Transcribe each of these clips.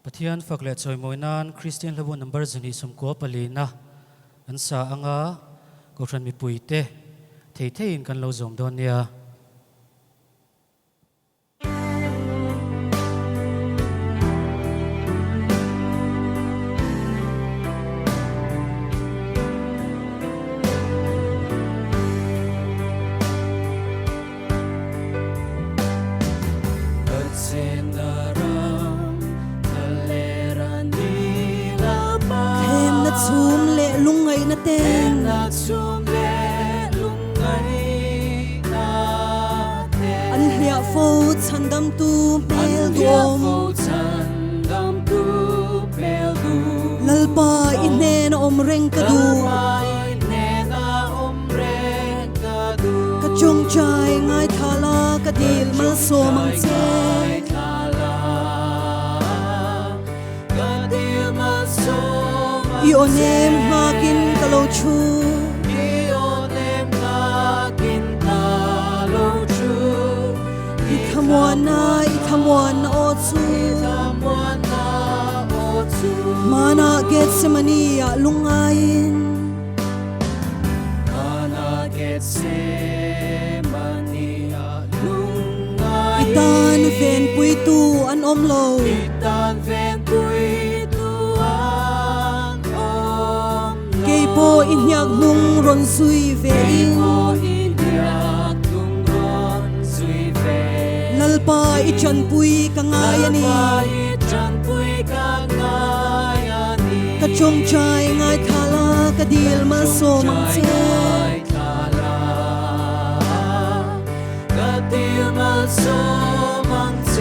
Pathian fak leh chawimawi nan Kristian hlabu number 294 na an sa anga Kohhran mipuite thei theiin kan lo zawm dawn nia. Thlemna chhum leh lungngaihna ten. An hliah fo chhandamtu hmel duhawm. Lalpa i hnena awm reng ka duh. Ka chawngchai ngaithla la ka dil malsawm ang che. I aw nem nghakin ka lo thu. I thlamuanna, i thlamuanna aw chu. Hmanah Gethsemane-ah lungngaiin. I tan venpuitu an awm lo. Kei pawh i hniak hnung rawn zui ve in. Lalpa i tanpui ka ngai a ni. Ka chawngchai ngaithla la ka dil malsawm ang che.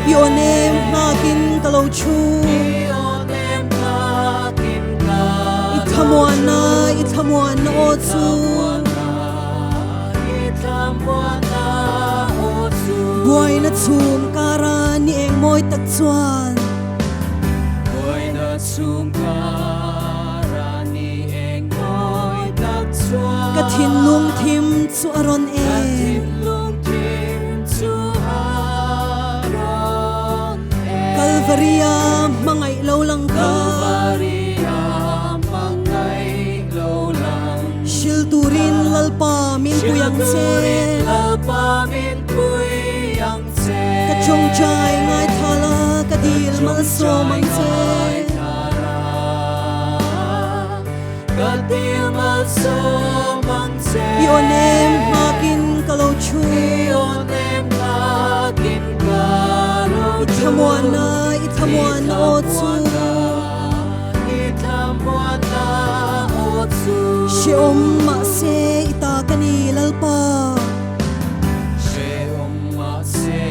I aw nem nghakin ka lo thu. I thlamuanna, i thlamuanna aw chu. Buaina chhum kara ni eng mawi tak chuan. Buaina chhum kara ni eng mawi tak chuan. Ka thinlung thim chu a rawn en. Ka thinlung thim chu a rawn en. Kalvaria hmangaih lo lang kha. Kalvaria hmangaih lo lang. Hril turin Lalpa min pui ang che. Hril turin Lalpa min pui ang che. Ka chawngchai ngaithla la ka dil malsawm ang che. Ka dil malsawm ang che. I aw nem nghakin ka lo thu. I aw nem nghakin ka lo thu. I thlamuanna, i thlamuanna aw chu. I thlamuanna aw chu. Hrehawm mahse i ta ka ni Lalpa. Hrehawm mahse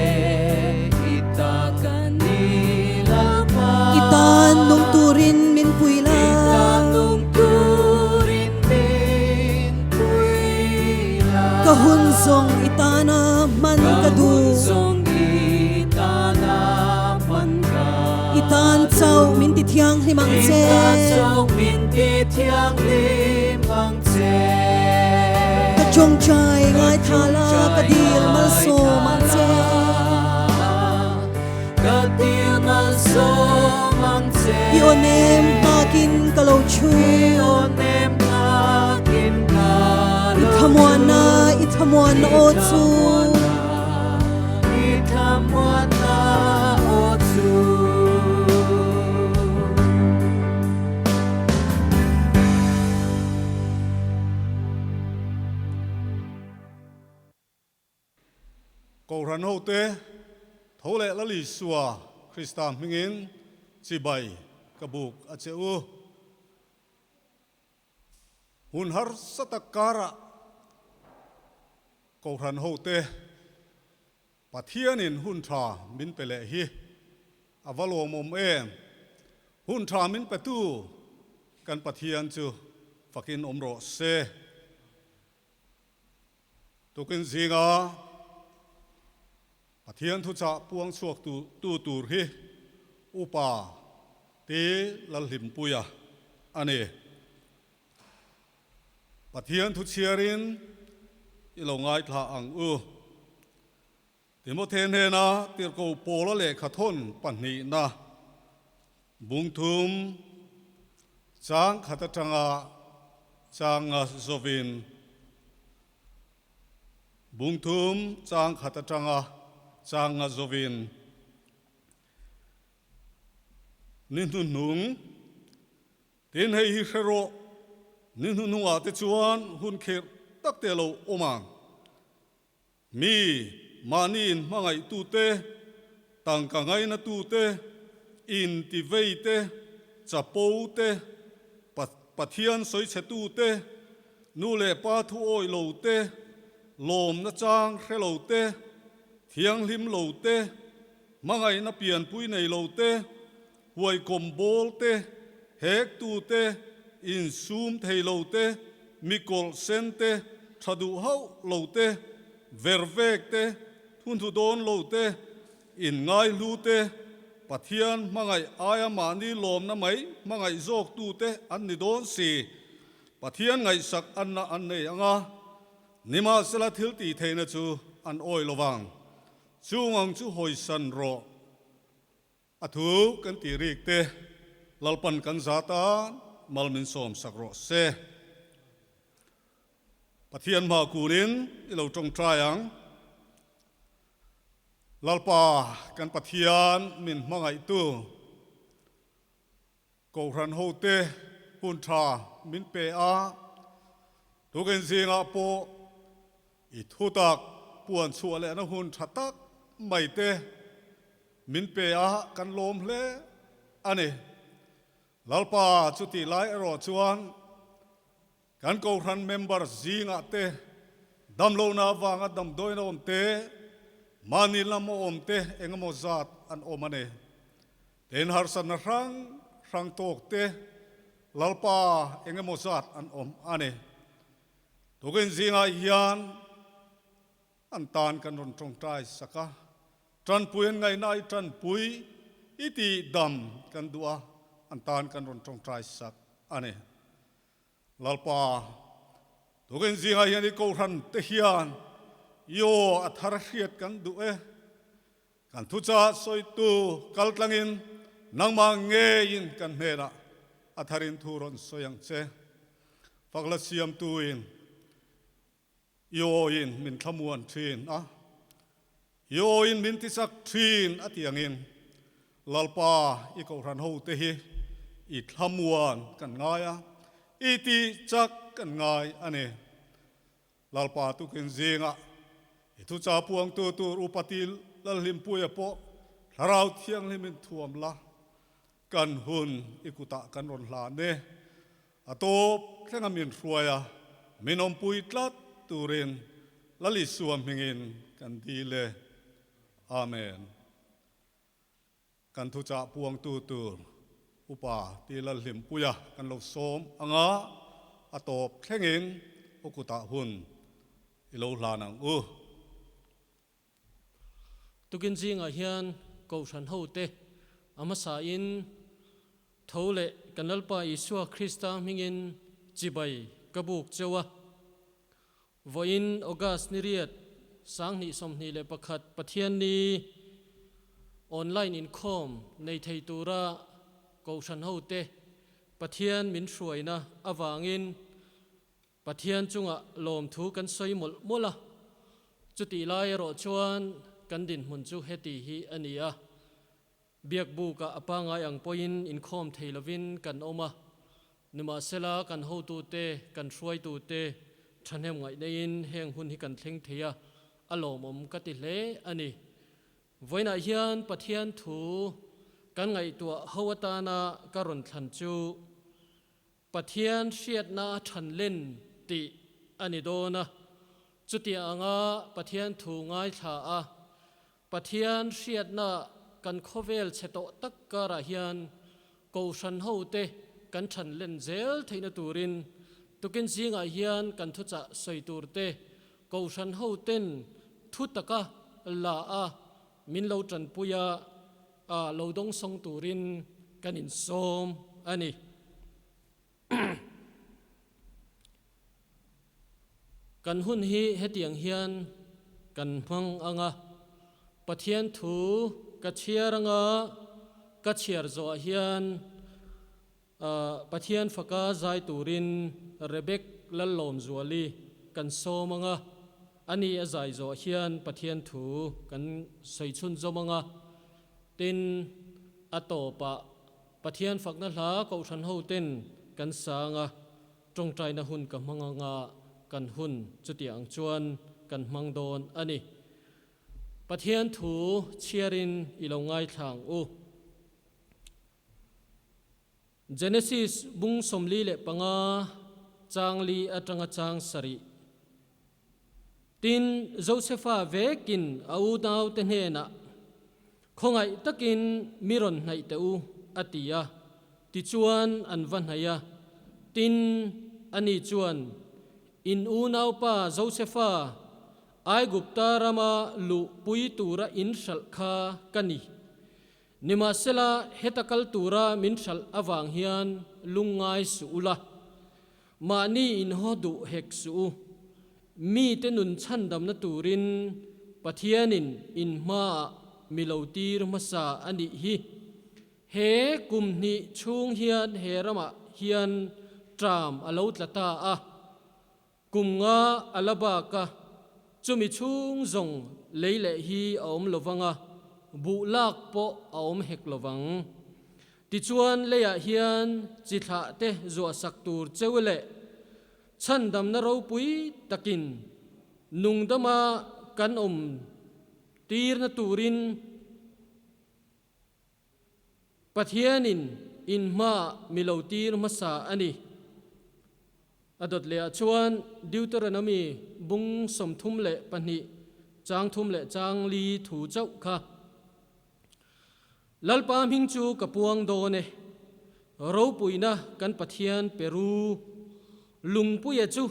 i ta ka ni Lalpa. I tan nung turin min pui la. I tan nung turin min pui la. Ka hun zawng i tana hman ka duh. Ka hun zawng i tana hman ka I tan chauh min ti thianghlim ang che. I tan chauh min ti thianghlim ang che. Ka chawngchai ngaithla la ka dil malsawm ang che. Ka dil malsawm ang che. I aw nem nghakin ka lo thu. I aw nem nghakin ka lo thu. I thlamuanna, i thlamuanna aw chu. I thlamuanna aw chu. Kohhran hote tho leh Lal Isua Krista hmingin chibai ka buk a che u. Hun harsa tak karah Kohhran hote Pathianin hun tha min pe leh hi a va lawmawm em? Hun tha min petu kan Pathian chu fakin awm rawh se. Tukin zinga Pathian thuchah puang chhuak tu tur hi Upa Ti Lalhlimpuia a ni. Pathian thu chhiarin i lo ngaithla ang u. Timothy hnena Tirhkoh Paula lehkha thawn pahnihna. Bungthum chang khat atanga changa zovin. Bungthum chang khat atanga changa zovin. Ni hnuhnung tin hei hi hre rawh, ni hnuhnungah te chuan hun khirh tak te lo awm ang. Mi mahni in hmangaihtute, tangka ngainatute, intiveite, chapote, Pathian sawichhetute, nu leh pa thu awih lote, lawmna chang hre lote, thianghlim lote, hmangaihna pianpui nei lote, huaikawm bawlte, hektute, insum thei lote, mikawlh sente, tha duh hauh lote, vervekte, thunhnu dawn lote, inngaihhlute, Pathian hmangaih aia mahni lawmna mai hmangaih zawktute an ni dawn si. Pathian ngaihsak anna an nei ang a, nimahsela thil tih theihna chu an awih lo vang. Chung ang chu hawisan rawh. A thu kan tih rik te Lalpan kan za tan mal min sawm sak rawh se. Pathian hma kunin i lo tawngtai ang. Lalpa kan Pathian min hmangaihtu Kohhran hote hun tha min pe a, tukin zingah pawh i thutak puan chhuah lehna hun tha tak mai te min pe a, kan lawm hle a ni. Lalpa chutih lai erawh chuan kan Kohhran member zingah te damlohna avanga damdawiin a awm te, mahni lam a awm te engemaw zat an awm a ni. Tin, harsatna hrang hrang tawk te Lalpa engemaw zat an awm a ni. Tukin zingah hian an tan kan rawn tawngtai sak a, tanpui an ngaihna i tanpui i tih dam kan duh a, an tan kan rawn tawngtai sak a ni. Lalpa, tukin zingah hian i Kohhran te hian i aw a thar hriat kan duh e. Kan thuchah sawitu kal tlangin nangmah ngeiin kan hnenah a tharin thu rawn sawi ang che. Fakla siamtuin i awin min thlamuan thin a, i awin min tichak thin a ti angin Lalpa i Kohhran hote hi i thlamuan kan ngai a, i tihchak kan ngai a ni. Lalpa tukin zingah i thucha puangtu tur Upa Til Lalhlimpuia pawh Thlarau Thianghlimin thuam la, kan hun i kutah kan rawn hlan e. A tawp thlenga min hruai a, min awmpui tlat turin Lal Isua hmingin kan dil e. Amen. Kan thuchah puangtu tur Upa Ti Lalhlimpuia kan lo sawm ang a, a tawp thlengin u kutah hun i lo hlan ang u. Tukin zingah hian Kohhran hote a hmasain tho leh kan Lalpa Isua Krista hmingin chibai ka buk cheu a. Vawiin August ni riat, 2021 Pathianni online inkhawm nei thei tura Kohhran hote Pathian min hruaina avangin Pathian chungah lawmthu kan sawi mawlh mawlh a, chutih lai erawh chuan kan dinhmun chu heti hi a ni a, Biakbukah a pangai ang pawhin inkhawm thei lovin kan awm a, nimahsela kan hotute, kan hruaitute thahnem ngaih neiin heng hun hi kan thleng thei a, a lawmawm ka ti hle a ni. Vawiinah hian Pathian thu kan ngaihtuah ho atana ka rawn thlan chu Pathian hriatna a than len tih a ni dawn a, chutiang anga Pathian thu ngaithla a, Pathian hriatna kan khawvel chhe tawh tak karah hian Kohhran hote kan than len zel theihna turin tukin zingah hian kan thuchah sawi turte Kohhran hoten thu taka la a min lo tanpui a, lo dawngsawng turin kan insawm a ni. Kan hun hi hetiang hian kan hmang ang a, Pathian thu ka chhiar ang a, ka chhiar zawhah hian Pathian faka zai turin Rebek Lallawmzuali kan sawm ang a, ani a zai zawh hian Pathian thu kan sawi chhunzawm ang a, tin a tawpah Pathian fakna hla Kohhran hoten kan sang a, tawngtaina hun ka hmang ang a, kan hun chutiang chuan kan hmang dawn a ni. Pathian thu chhiarin i lo ngaithla ang u. Genesis bung 45 chang li atanga chang sarih. Tin, Josefa vekin a unaute hnenah, Khawngaih takin mi rawn hnaih teh u, a ti a. Tichuan an va hnaih a. Tin, ani chuan, In unaupa Josefa, Aigupta rama luh pui tura in hralh kha ka ni. Nimahsela, heta kal tura min hralh avang hian lungngai suh u la, mahni inhaw duh hek suh u. Mite nun chhandamna turin Pathianin in hmaah mi lo tir hmasa a nih hi. He kum hnih chhung hian he ramah hian ṭam a lo tla ta a. Kum nga a la bak a, chumi chhung zawng lei leh hi a awm lo vang a, buh lak pawh a awm hek lo vang. Tichuan leiah hian chi thlah te zuah sak tur cheu leh chhandamna ropui takin nungdama kan awm tirna turin Pathianin in hmaah mi lo tir hmasa a ni. A dawt lehah chuan Deuteronomy bung 32 chang thum leh chang li thu chauh kha, Lalpa hming chu ka puang dawn e, ropuina kan Pathian pe ru, lungpuia chu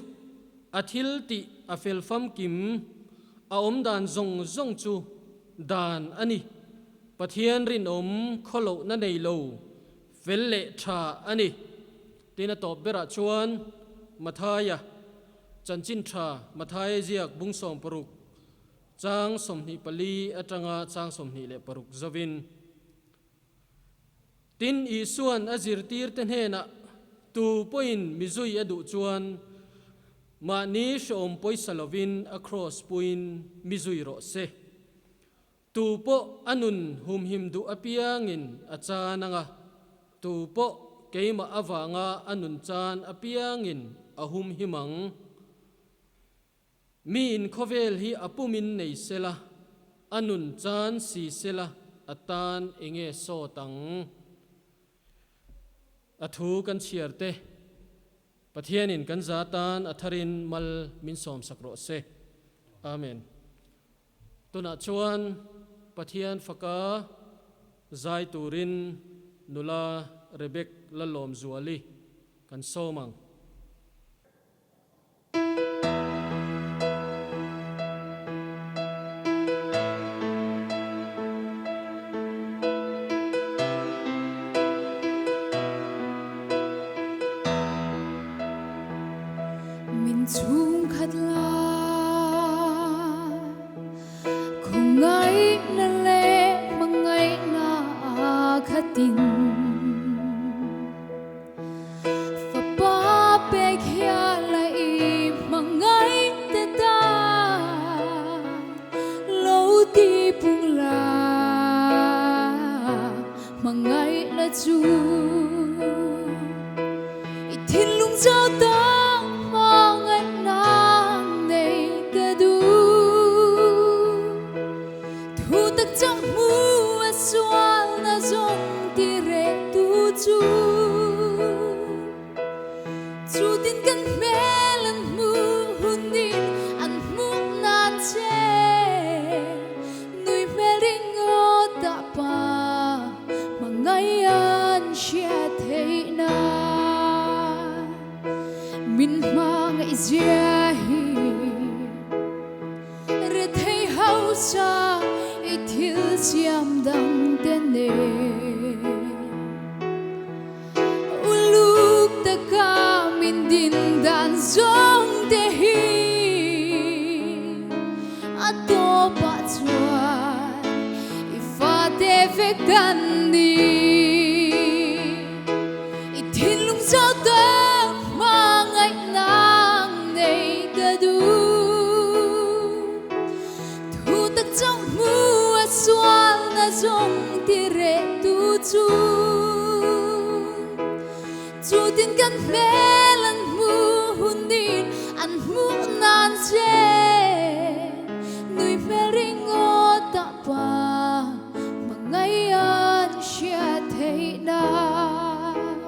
a thil tih a fel famkim, a awmdan zawng zawng chu dan a ni. Pathian rinawm khawlohna nei lo, fel leh tha a ni. Tin a tawp berah chuan Mathaia chanchin tha Mathaia ziak bung 60 chang 24 atanga chang 26 zovin. Tin Isuan a zirtirte hnenah tu pawhin mizui a duh chuan mahni hreawm pawisa lovin a kraws puiin mizui rawh se. Tu pawh a nun humhim duh apiangin a chan ang a, tu pawh keimah avanga a nun chan apiangin a humhim ang. Mi in khawvel hi a pumin nei sela, a nun chan si sela a tan enge sawt ang? A thu kan chhiar te, Pathianin kan za tan a tharin mal min sawmsak rawh se. Amen. Tunah chuan Pathian faka zai turin nula Rebek Lalawmzuali kan sawm ang. Min chhungkhat la khawngaihna leh hmangaihna a khatin Fapa pek hial a i hmangaih te ta lo ti pung la hmangaihna chu i thinlung zau tak hmangaihna nei ka duh. Thu tak chang hmu a sualna zawng ti reh tu chu Chutin kan hmel an hmuh hunin an hmuh nan che Nui hmel ringawt ah pa hmangaih an hriat theih nan Min hmangaih zia hi Rethei hausa i thil siam dang te nen Uluk taka min din dan zawng te hi a tawpah chuan i fate vek kan ni. Chutin kan hmel an hmuh hunin an hmuh nan che. Nui hmel ringawt ah pa hmangaih an hriat theih nan.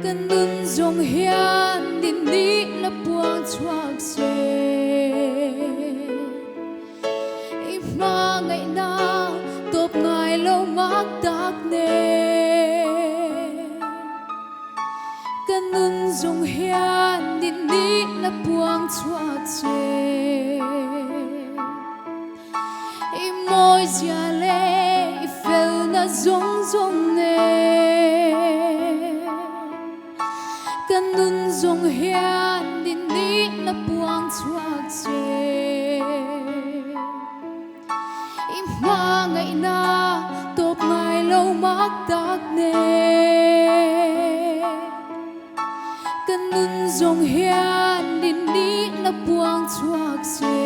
Ka nun zawng hian ni nih la puang chhuak se. I hmangaihna tawp ngai lo mak tak nen. Ka nun zawng hian ni nih la puang chhuak che. I mawi zia leh i felna zawng zawng nen. Ka nun zawng hian ni nih la puang chhuak che. I hmangaihna tawp ngai lo mak tak nen. Ka nun zawng hian ni nih la puang chhuak che.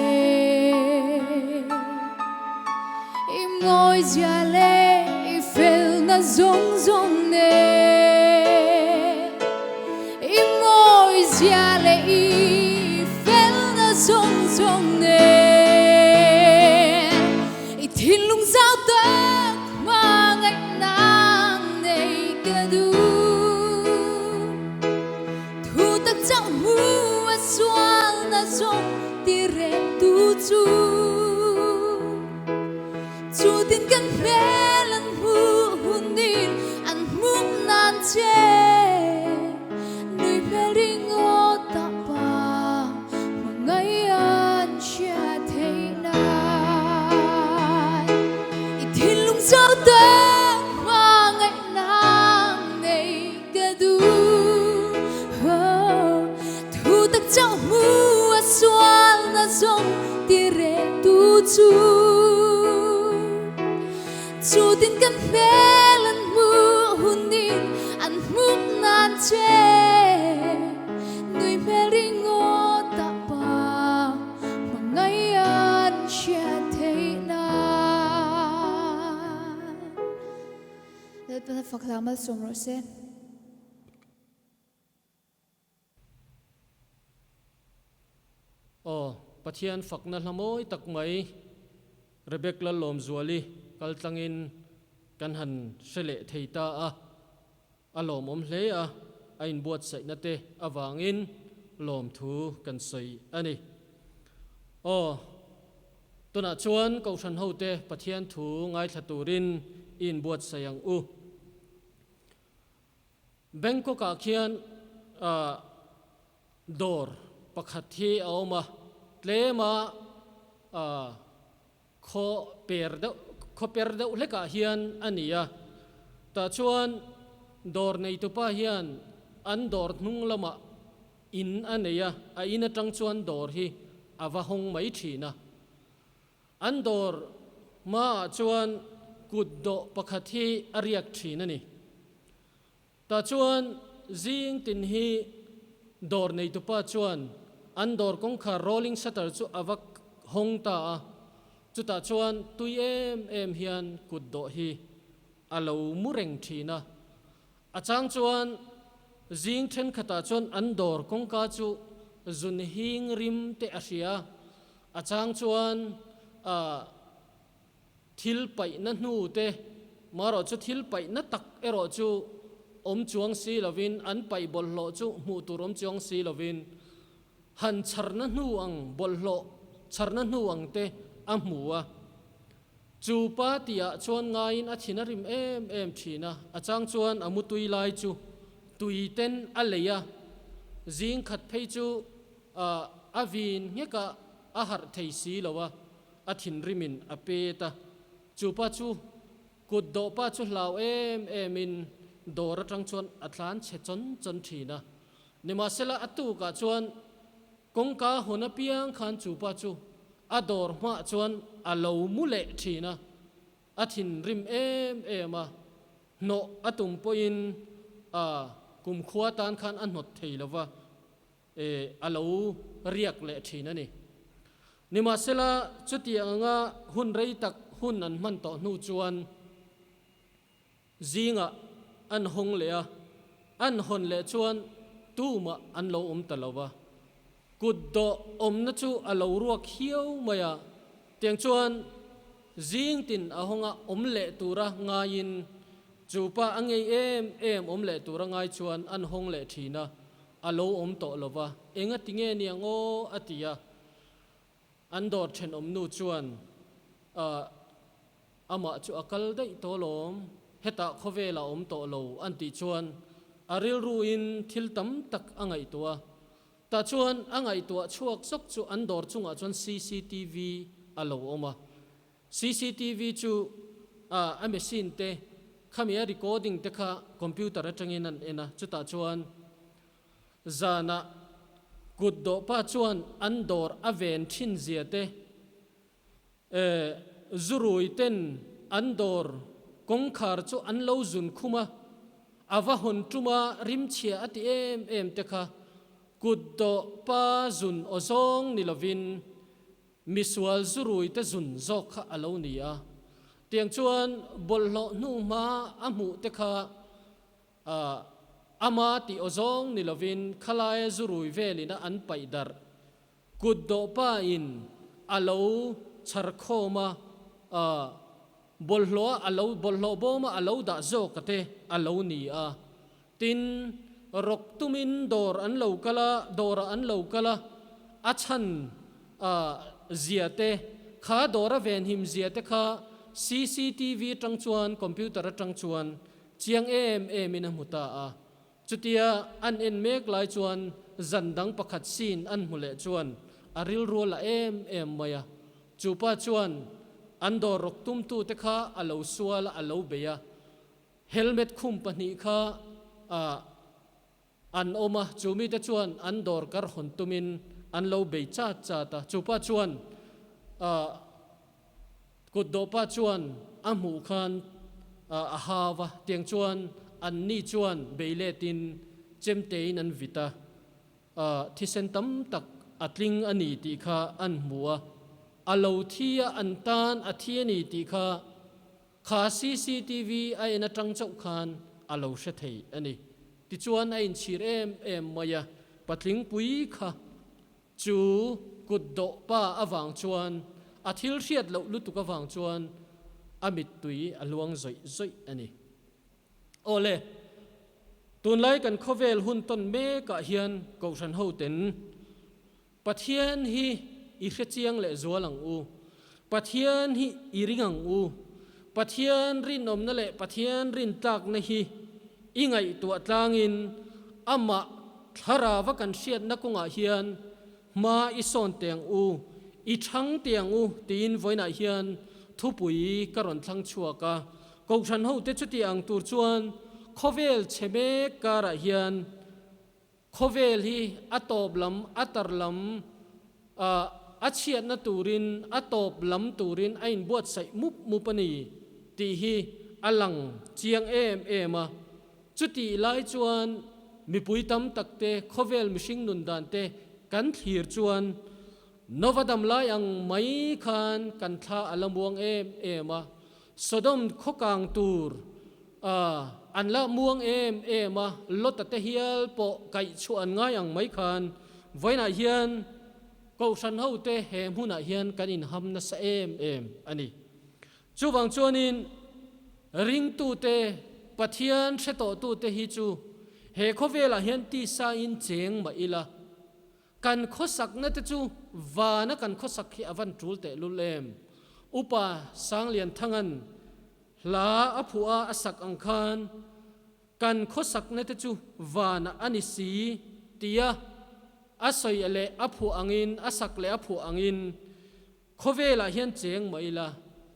I mawi zia leh i felna zawng zawng nen. I mawi zia leh i felna zawng zawng nen. I thinlung zau tak hmangaihna nei ka duh. Thu tak chauh hmu a sualna zawng ti reh tu chu. Chutin kan hmel an hmuh hunin an hmuh nan che. Nui hmel ringawt ah pa hmangaih an hriat theih nan. I thinlung zau tak hmangaih nang nei ka duh. Thu tak chauh hmu a sualna zawng ti reh tu chu. Chutin kan hmel an hmuh hunin an hmuh nan che. Nui hmel ringawt ah pa hmangaih an hriat theih nan. Lalpana fak hla malsawm rawh se. Aw, Pathian fakna hla mawi tak mai Rebek Lallawmzuali kaltlangin kan han hre leh thei ta a, a lawmawm hle a, a inbuatsaihna te avangin lawmthu kan sawi a ni. Aw, tunah chuan Kohhran hote Pathian thu ngaithla turin i inbuatsaih ang u. Bangkok ah khian dawr pakhat hi a awm a, tlem a khaw per deuh khaw per deuh hlek ah hian a ni a, tah chuan dawr neitupa hian an dawr hnung lamah in a nei a, a in atang chuan dawr hi a va hawng mai thin a. An dawr hmaah chuan kut dawh pakhat hi a riak thin a ni. Tah chuan zing tin hi dawr neitupa chuan an dawr kawngkhar rolling shutter chu a va hawng ta a, chutah chuan tui em em hian kut dawh hi a lo mu reng thin a. A chang chuan zing thenkhatah chuan an dawr kawngka chu zun hing rim te a hria a, a chang chuan thil paihna hnu te, marawh chu thil paihna tak erawh chu awm chuang si lovin, an paih bawlhhlawh chu hmuh tur awm chuang si lovin, han chharna hnu ang bawlhhlawh chharna hnu ang te a hmu a. Chu pa tihah chuan ngaiin a thin a rim em em thin a, a chang chuan a mutui lai chu tui ten a lei a, zing khat phei chu a vin nghek a, a harh thei si lo a, a thinrimin a pet a. Chu pa chu kut dawh pa chu hlau em emin dawr atang chuan a tlan chhe chawn chawn thin a. Nimahsela a tukah chuan Kawngka hawn apiang khan chu pa chu a dawr hmah chuan a lo mu leh thin a, a thinrim em em a, hnawh a tum pawhin a kumkhua tan khan a hnawt thei lo va, e a lo riak leh thin a ni. Nimahsela, chutiang anga hun rei tak hun an hman tawh hnu chuan zingah. an hawng leh a, an hawn leh chuan tumah an lo awm ta lo va. Kut dawh awmna chu a lo ruak hiau mai a, tiang chuan zing tin a hawnga awm leh tura ngaiin chu pa a ngei em em awm leh tura ngai chuan an hawng leh thin a, a lo awm tawh lo va, enga ti nge niang aw a ti a. An dawr thenawm nu chuan amah chu a kal daih tawh lawm, hetah khawvel a awm tawh lo an tih chuan a rilruin thil tam tak a ngaihtuah a. Tah chuan a ngaihtuah chhuak zawk chu an dawr chungah chuan cctv a lo awm a. Cctv chu a machine te khami a recording te kha computer atangin an en a, chutah chuan Zanah kut dawhpa chuan an dawr a ven thin zia te, zurui ten an dawr kawngkhar chu an lo zun khum a, a va hawn tum a rimchhia a ti em em te kha kut dawhpa zun aw zawng ni lovin misual zurui te zun zawk kha a lo ni a. Tiang chuan bawlhhlawh hnuhma a hmuh te kha A, ama tih aw zawng ni lovin khalaia zu rui velina an paih darh. Kut dawhpa in a lo chhar khawm a, a, bawlhhlawh a lo bawlhhlawh bawm a a lo dah zawk a te a lo ni a. Tin, rawk tumin dawr an lo kal a, dawrah an lo kal a, a chhan, a, zia te, kha dawra venhim zia te kha cctv atang chuan, computer atang chuan Chiang em em in a hmu ta a. Chutia an en mek lai chuan zan dang pakhat scene an hmu leh chuan a rilru la em em mai a. Chu pa chuan an dawr rawk tumtu te kha a lo sual a, a lo bei a. Helmet khum pahnih kha a an awm a, chu mite chuan an dawr kar hawn tumin an lo bei chat chat a. Chu pa chuan a. Kut dawhpa chuan a hmuh khan a hau a, tiang chuan anni chuan bei letin chemtein an vit a, thisen tam tak a tling a ni tih kha an hmu a, a lo thi a, an tan a thi a ni tih kha kha cctv a en atang chauh khan a lo hre thei a ni. Tichuan a inchhir em em mai a, patling pui kha Chu kut dawh pa avang chuan a thil hriat loh lutuk avang chuan a mittui a luang zawih zawih a ni. Aw le, tunlai kan khawvel hun tawn mekah hian Kohhran hoten Pathian hi i hrechiang leh zual ang u, Pathian hi i ring ang u, Pathian rinawmna leh Pathian rintlakna hi i ngaihtuah tlangin amah Thlarauva kan hriatna kawngah hian hma i sawn teh ang u, i chhang teh ang u tiin vawiinah hian thupui ka rawn thlang chhuak a. Kohhran hote chuti ang tur chuan khawvel chhe mek karah hian khawvel hi a tawp lam, a tar lam, a chhiatna turin, a tawp lam turin a inbuatsaih mup mup a ni tih hi a lang chiang em em a. Chutih lai chuan mipui tam tak te, khawvel mihring nun dan te kan thlir chuan Nova dam lai ang mai khan kan thla a la muang em em a, Sodom khaw kang tur an la muang em em a, Lota te hial pawh kaih chhuah an ngai ang mai khan vawiinah hian Kohhran ho te he hmunah hian kan inham nasa em em a ni. Chuvang chuanin ringtute, Pathian hre tawhtute hi chu he khawvelah hian tisain cheng mah ila, kan khawsakna te chu vana kan khawsak hi a van tul tehlul em? Upa Sanglianthanga'n hla a phuah a a sak ang khan kan khawsakna te chu vanah a ni si tia a sawi leh a phuah angin, a sak leh a phuah angin, Khawvelah hian cheng mah ila,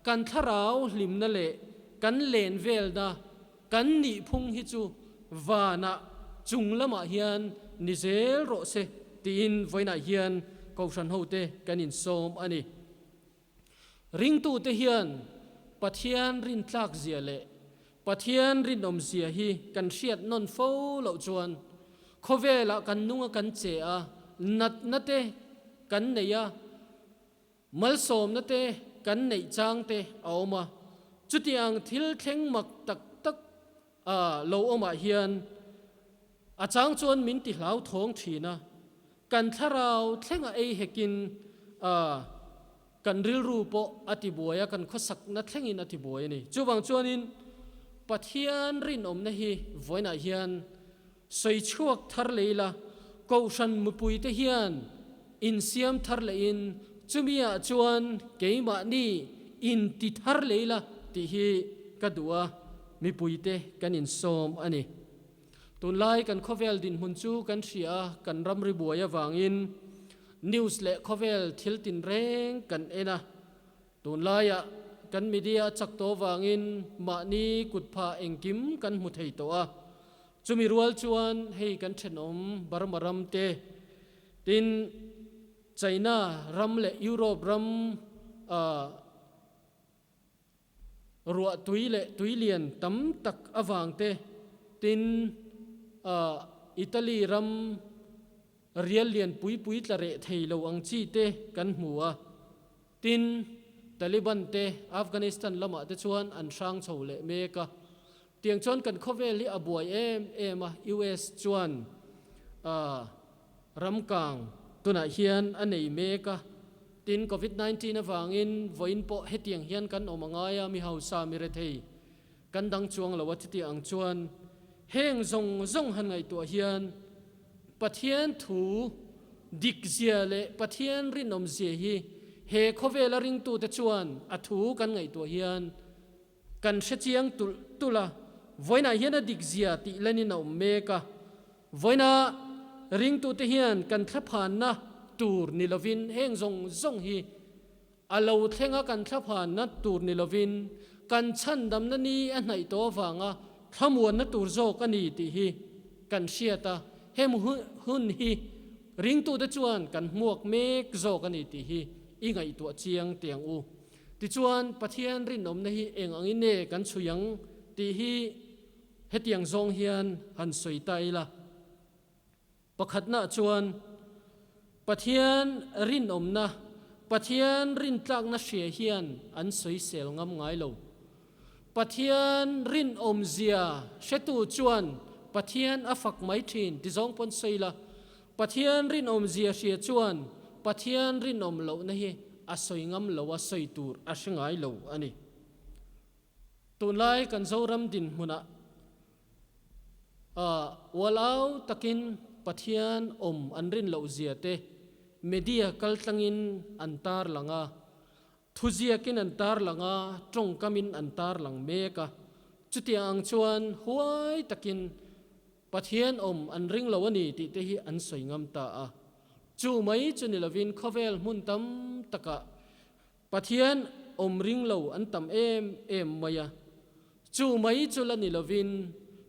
kan thlarau hlimna leh kan len velna, kan nihphung hi chu vanah chung lamah hian ni zel rawh se tiin vawiinah hian Kohhran hote kan insawm a ni. Ringtute hian Pathian rintlak zia leh Pathian rinawm zia hi kan hriat nawn fo loh chuan khawvelah kan nunga kan che a, natna te kan nei a, Malsawmna te kan neih chang te a awm a, chutiang thil thleng mak tak tak Lo awmah hian a chang chuan min ti hlauthawng thin a, kan thlarau thlenga ei hekin kan rilru pawh a ti buai a, kan khawsakna thlengin a ti buai a ni. Chuvang chuanin Pathian rinawmna hi vawiinah hian sawi chhuak thar leh ila, Kohhran mipuite hian insiam thar lehin chumiah chuan keimahni inti thar leh ila tih hi ka duh a, mipuite kan insawm a ni. Tunlai kan khawvel dinhmun chu kan hria a, kan ramri buai avangin news leh khawvel thil tinreng kan en a. Tunlaiah kan media a chak tawh avangin mahni kutphah engkim kan hmu thei tawh a. Chumi rual chuan hei kan thenawm Burma ram te, tin China ram leh Europe ram ruah tui leh tui lian tam tak avang te, tin Italy ram rial lian pui pui tla reh thei lo ang chi te kan hmu a. Tin, Taliban te Afghanistan lamah te chuan an hrang chho leh mek a. Tiang chuan kan khawvel hi a buai em em a, US chuan ramkang tunah hian a nei mek a. Tin, Covid 19 avangin vawiin pawh hetiang hian kan awm a ngai a, mi hausa mi rethei kan dang chuang lo a chuti ang chuan heng zawng zawng han ngaihtuah hian Pathian thu dik zia leh Pathian rinawm zia hi he khawvela ringtute chuan a thu kan ngaihtuah hian kan hre chiang tulh tulh a, vawiinah hian a dik zia tih lenin a awm mek a, vawiina ringtute hian kan thlaphanna tur ni lovin heng zawng zawng hi A lo thlenga kan thlaphanna tur ni lovin kan chhandamna ni a hnaih tawh avanga thlamuanna tur zawk a ni tih hi kan hriat a, hem hun hi ringtute chuan kan hmuak mek zawk a ni tih hi i ngaihtuah chiang teh ang u. Tichuan, Pathian rinawmna hi eng angin nge kan chhui ang tih hi hetiang zawng hian han sawi ta ila. Pakhatnaah chuan, Pathian rinawmna, Pathian rintlakna hria hian an sawisel ngam ngai lo. Pathian rinawmzia hretu chuan Pathian a fak mai thin ti zawng pawn sawi la, Pathian rinawmzia hria chuan Pathian rinawm lohna hi a sawi ngam lo a, sawi tur a hre ngai lo a ni. Tunlai kan Zoram dinhmunah Ualau takin Pathian awm an rin loh zia te media kaltlangin an tarlang a, thuziakin an tarlang a, tawngkamin an tarlang mek a. Chutiang ang chuan huai takin Pathian awm an ring lo a ni tih te hi an sawi ngam ta a. Chu mai chu ni lovin khawvel hmun tam takah Pathian awm ring lo an tam em em mai a, chu mai chu la ni lovin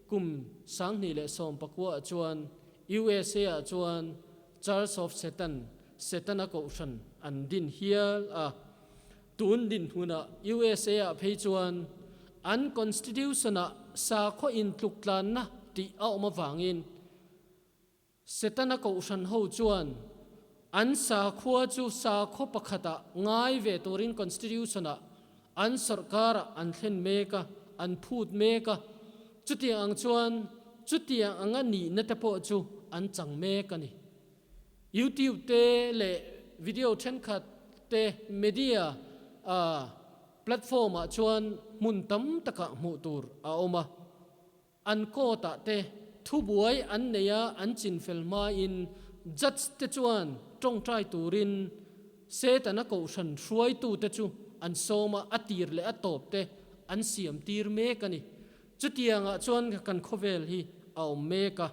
kum 2019 ah chuan USA ah chuan Church of Satan, Setana Kohhran, an din hial a. Tun dinhmunah USA ah phei chuan an Constitution ah sakhaw intluktlanna tih a awm avangin Setana kohhran ho chuan an sakhua chu sakhaw pakhatah ngai ve turin Constitution-ah an sawrhkarah an thlen mek a, an phut mek a. Chutiang ang chuan chutiang anga nihna te pawh chu an chang mek a ni. YouTube te leh video thenkhat te media platform-ah chuan hmun tam takah hmuh tur a awm a. An court ah te thubuai an nei a, an chinfel hmain judge te chuan tawngtai turin Setana kohhran hruaitu te chu an sawm a, a tir leh a tawp te an siam tir mek a ni. Chutiangah chuan kan khawvel hi a awm mek a.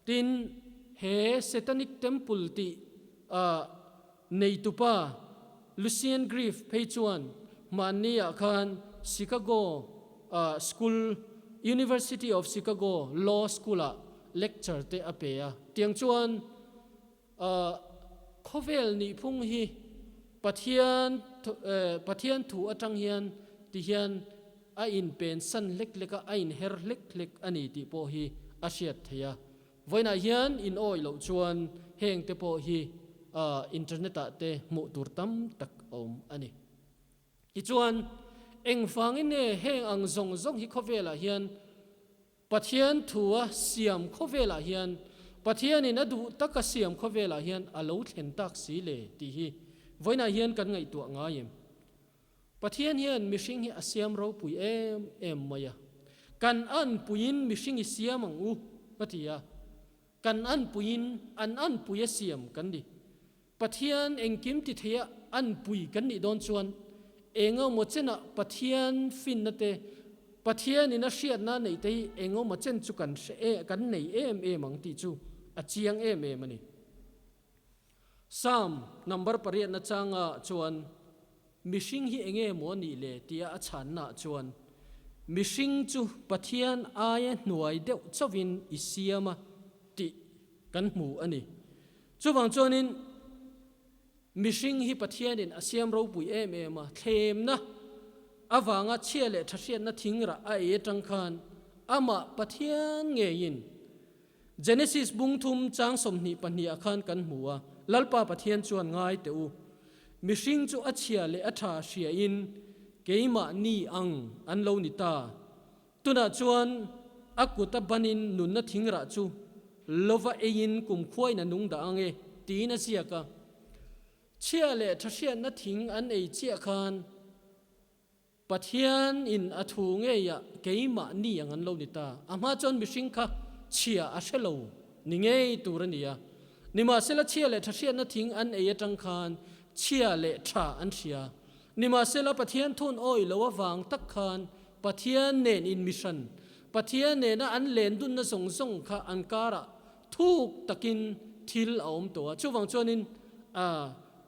Tin, he Satanic Temple tih neitupa Lucien Greaves phei chuan hmanni ah khan Chicago School, University of Chicago Law School ah lecture te a pe a. Tiang chuan khawvel nihphung hi Pathian Pathian thu atang hian ti hian a inpen san hlek hlek a, a inher hlek hlek a ni tih pawh hi a hriat theih a. Vawiinah hian in awih loh chuan heng te pawh hi internet ah te hmuh tur tam tak a awm a ni. Tichuan, engvangin nge heng ang zawng zawng hi khawvelah hian. Pathian thua siam khawvelah hian, Pathianin a duh taka siam khawvelah hian a lo thlen tak si le tih hi vawiinah hian kan ngaihtuah ngai em? Pathian hian mihring hi a siam ropui em em mai a, kan anpuiin mihring i siam ang u a ti a, kan anpuiin an anpui a siam kan ni. Pathian engkim ti theia anpui kan nih dawn chuan engemaw chenah Pathian finna te, Pathianin a hriatna neih te hi engemaw chen chu kan hre e, kan nei em em ang tih chu a chiang em em a ni. Psalm number pariatna changa chuan mihring hi enge maw nih le tia a chhanna chuan mihring chu Pathian aia hnuai deuh chauhin i siam a tih kan hmu a ni. Chuvang chuanin mihring hi Pathianin a siam ropui em em a, thlemna avanga chhia leh thahriatna thingrah a ei atang khan amah Pathian ngeiin Genesis bung thum chang 22 ah khan kan hmu a, Lalpa Pathian chuan ngai teh u, mihring chu a chhia leh a tha hriain keimahni ang an lo ni ta. Tunah chuan a kut a banin nunna thingrah chu lova eiin kumkhuain a nung dah ang e, tiin a ziak a. Chhia leh thahriatna thing an ei chiah khan Pathian in a thu ngeiah keimahni ang an lo ni ta. A hma chuan mihring kha chhia a hre lo ni ngei tur a ni a. Nimahsela chhia leh thahriatna thing an ei atang khan chhia leh tha an hria. Nimahsela Pathian thun awih lo avang tak khan Pathian nen in mihran, Pathian nena an len dunna zawng zawng kha an karah thuk takin thil a awm tawh a. Chuvang chuanin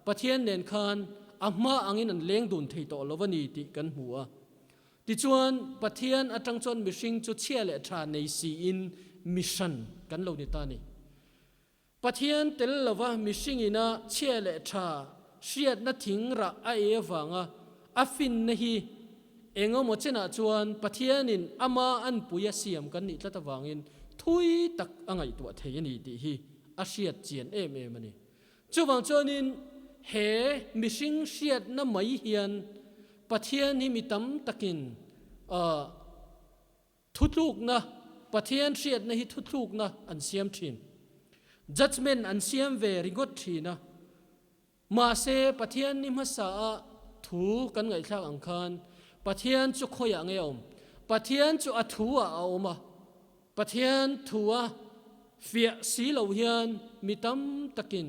Pathian nen khan a hma angin an leng dun thei tawh lo a ni tih kan hmu a. Tichuan, Pathian atang chuan mihring chu chhia leh tha nei siin mihran kan lo ni ta a ni. Pathian tel lova mihring ina chhia leh tha hriatna thing rah a ei avanga a finna hi engemaw chenah chuan Pathianin ama anpui a siam kan nih tlat avangin thui tak a ngaihtuah thei a ni tih hi a hriat chian em em a ni. Chuvang chuanin he mihring hriatna mai hian Pathian hi mi tam takin thutlukna, Pathian hriatna hi thutlukna an siam thin. Judgement an siam ve ringawt thin a. Mahse Pathian ni hmasa a thu kan ngaihthlak ang khan Pathian chu khawiah nge a awm? Pathian chu a thu ah a awm a. Pathian thu a fiah si lo hian mi tam takin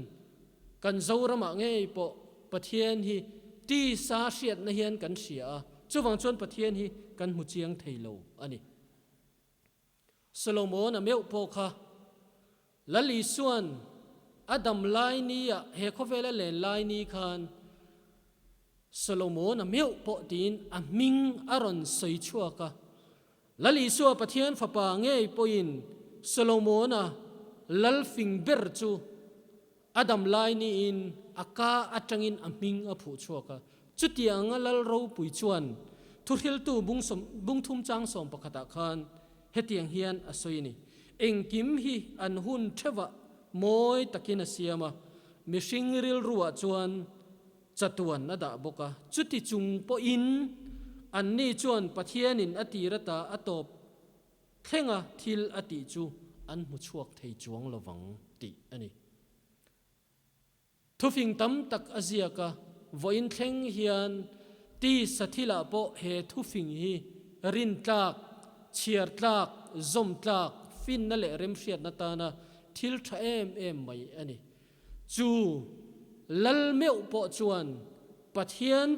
kan Zoramah ngei pawh Pathian hi tisa hriatna hian kan hria a, chuvang chuan Pathian hi kan hmu chiang thei lo a ni. Solomon-a meuh pawh kha Lal Isua'n a dam lai nia he khawvela len lai ni khan Solomon-a meuh pawh tiin a hming a rawn sawi chhuak a. Lal Isua Pathian Fapa ngei pawhin Solomon-a lal fing ber chu a dam lai niin a ka atangin a hming a phuh chhuak a. Chutianga lal ropui chuan thuhriltu bung thum chang sawm pakhatah khan hetiang hian a sawi a ni, Engkim hi an hun theuhah mawi takin a siam a, mihring rilruah chuan chatuan a dah bawk a. Chuti chung pawhin anni chuan Pathianin a tir ata a tawp thlenga thil a tih chu an hmu chhuak thei chuang lovang tih a ni. Thufing tam tak a ziak a, vawiin thleng hian tisa thilah pawh he thufing hi rintlak, chhiartlak, zawmtlak, finna leh remhriatna tana thil tha em em mai a ni. Chu lal meuh pawh chuan Pathian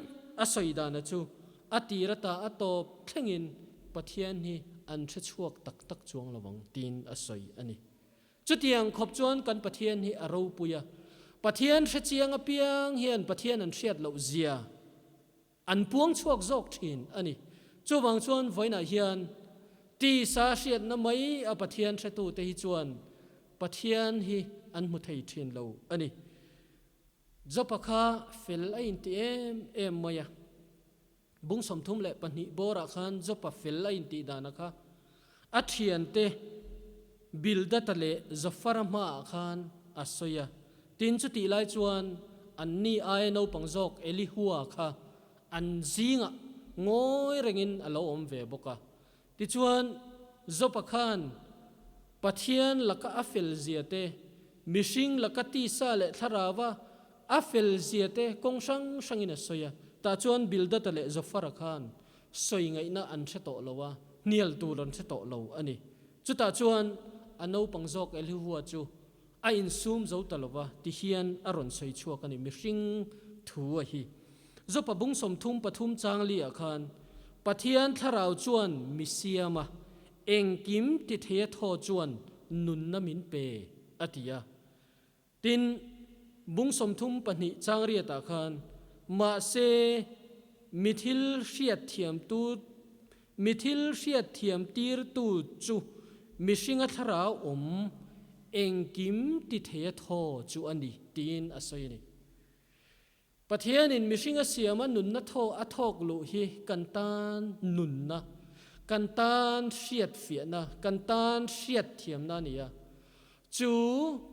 a sawi dana chu a tir ata a tawp thlengin Pathian hi an hre chhuak tak tak chuang lo ang tiin a sawi a ni. Chutiang khawp chuan kan Pathian hi a ropui a, Pathian hre chiang apiang hian Pathian an hriat loh zia an puang chhuak zawk thin a ni. Chuvang chuan vawiinah hian tisa hriatna mai a Pathian hretute hi chuan Pathian hi an hmu thei thin lo a ni. Jopa kha fel a inti em em mai a. Bung 32 bawrah khan Jopa fel a intih dana kha a thiante Bildata leh Zofara hmaah khan a sawi a. Tin, chutih lai chuan anni aia naupang zawk Elihua kha an zingah ngawi rengin a lo awm ve bawk a. Tichuan, Job-a khan Pathian laka a fel zia te, mihring laka tisa leh thlarauva a fel zia te kawng hrang hrangin a sawi a. Tah chuan Bildad-a leh Zofar-a khan sawi ngaihna an hre tawh lo a, hnial tur an hre tawh lo a ni. Chutah chuan a naupang zawk Elihua chu a insum zo ta lo va ti hian a rawn sawi chhuak a ni, mihring thu a hi. Jopa bung 33 chang li ah khan Pathian thlarau chuan mi siam a, engkim ti thei a thaw chuan nunna min pe a ti a. Tin, bung 32 chang riat ah khan mahse mi thil hriat thiam tu Mi thil hriat thiam tirtu chu mihringa thlarau awm engkim ti thei a thaw chu a ni, tiin a sawi a ni. Pathianin mihringa siama nunna thaw a thawk luh hi kan tan nunna, kan tan hriat fiahna, kan tan hriat thiamna a ni a. Chu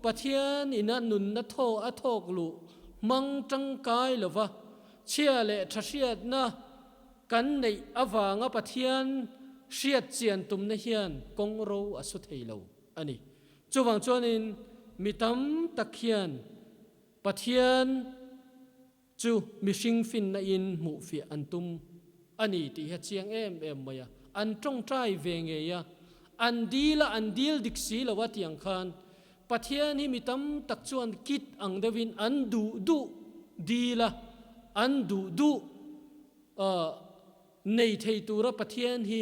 Pathian ina nunna thaw a thawk luh hmang tangkai lova chhia leh tha hriatna kan neih avanga Pathian hriat chian tumna hian kawng ro a su thei lo a ni. Chuvang chuanin mi tam tak hian Pathian chu mihring finna in hmuh fiah an tum a ni tih hi a chiang em em mai a. An tawngtai ve ngei a, an dil a, an dil dik si lo a tih ang khan Pathian hi mi tam tak chuan kit ang deuhin an duh duh dil a, an duh duh nei thei tura Pathian hi